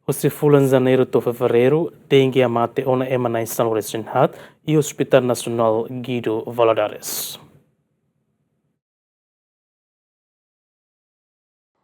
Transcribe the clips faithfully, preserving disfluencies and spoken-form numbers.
Husi fulan Janeiru to'o Fevereiru, dengue hamate ona ema na'in sanulu-resin-haat iha Hospital Nasionál Guido Valadares.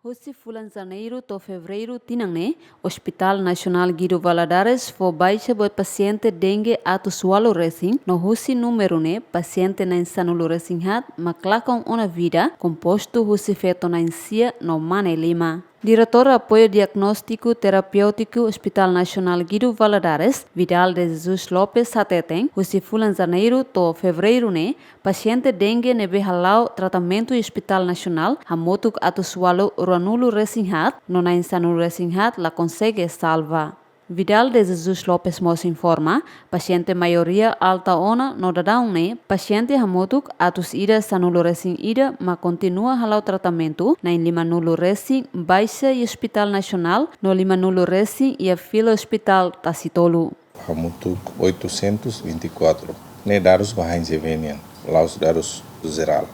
Husi fulan Janeiru to'o Fevereiru tinan ne'e, Hospital Nasionál Guido Valadares fó baixa buat pasiente dengue atus ualu-resin, no husi númeru ne'e pasiente na'in sanulu-resin-haat mak lakon ona vida, kompostu husi feto na'in sia no mane lima. Diretór Apoiu Diagnóstiku Terapéutiku Hospital Nasionál Guido Valadares, Vidal de Jesus Lopes hateten, husi fulan Janeiru to'o Fevereiru ne'e, pasiente dengue ne'ebé hala'o tratamentu iha Hospital Nasionál hamutuk atus ualu ruanulu-resin-haat, no na'in sanulu-resin-haat la konsege salva. Vidal de Jesus Lopes mós informa, pasiente maioria alta ona no daudaun ne'e, pasiente hamutuk atus ida sanulu-resin-ida mak kontinua hala'o tratamentu, na'in limanulu-resin baixa iha Hospital Nasionál, no limanulu-resin iha fila hospital tasi tolu. Hamutuk oitocentos e vinte e quatro. Ne'e dadus ba H N G V nian, la'ós dadus jerál,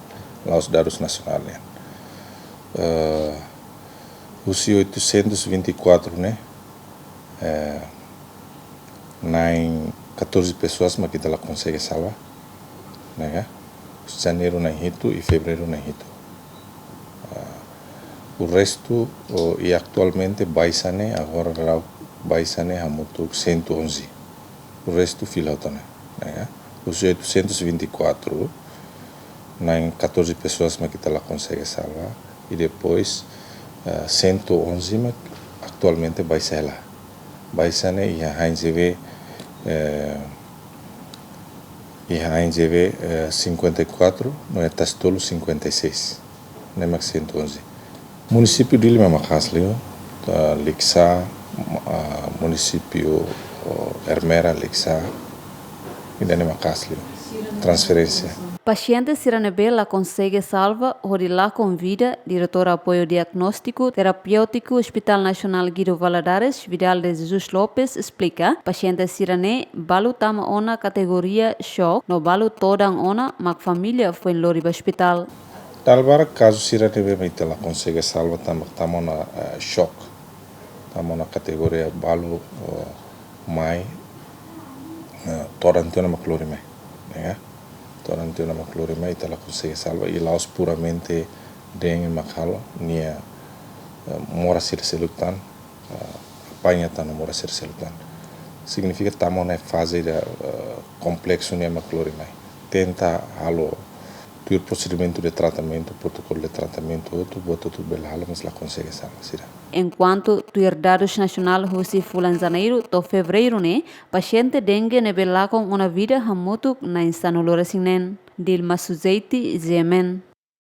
la'ós dadus nasionál nian. Eh, husi oitocentos e vinte e quatro ne'e, eh, na'in catorze pessoas mak ita la konsege salva, ne'e ka? Janeiru na'in hitu i Fevereiru na'in hitu. Ah, o restu, o, i atualmente baixa ne'e, agora la'o baixa ne'e hamutuk cento e onze. O restu fila hotu ona, ne'e ka? Husi oitocentos e vinte e quatro, na'in catorze pessoas mak ita la konsege salva, i depois, eh, cento e onze mak atualmente baixa hela. Baixa ne'e iha H N G V, eh, iha H N G V, eh, cinquenta e quatro, no iha tasi tolu cinquenta e seis. Ne'e mak cento e onze. Munisípiu Dili mak maka'as liu, ah, Likisá, ah, munisípiu, oh, Ermera, Likisá, ida-ne'e maka'as liu. Transferénsia. Pasiente sira ne'ebé la konsege salva hodi lakon vida, Diretór Apoiu Diagnóstiku Terapéutiku Hospital Nasionál Guido Valadares, Vidal de Jesus Lopes, esplika, pasiente sira-ne'e balu tama ona kategoria shock, no balu todan ona mak família foin lori ba ospitál. Dala barak kazu sira ne'ebé mak ita la konsege salva tanba tama ona, eh, shock. Tama ona kategoria balu, eh, mai, eh, todan tiha ona mak lori mai, ne'e ka? Todan tiha ona mak lori mai, ita la konsege salva, i la'ós puramente dengue mak halo, nia, eh, moras sira seluk tan, eh, apaña tan no moras sira seluk tan. Signifika tama ona faze ida, eh, kompleksu nian mak lori mai. Tenta halo tuir prosedimentu de tratamentu, protokolu de tratamentu hotu, buat hotu bele halo, mas la konsege salva sira. Enkuantu tuir dadus nasionál husi fulan Janeiru to'o Fevereiru ne'e, pasiente dengue ne'ebé lakon ona vida hamutuk na'in sanulu-resin-neen. Dilma Sujeiti, G M N.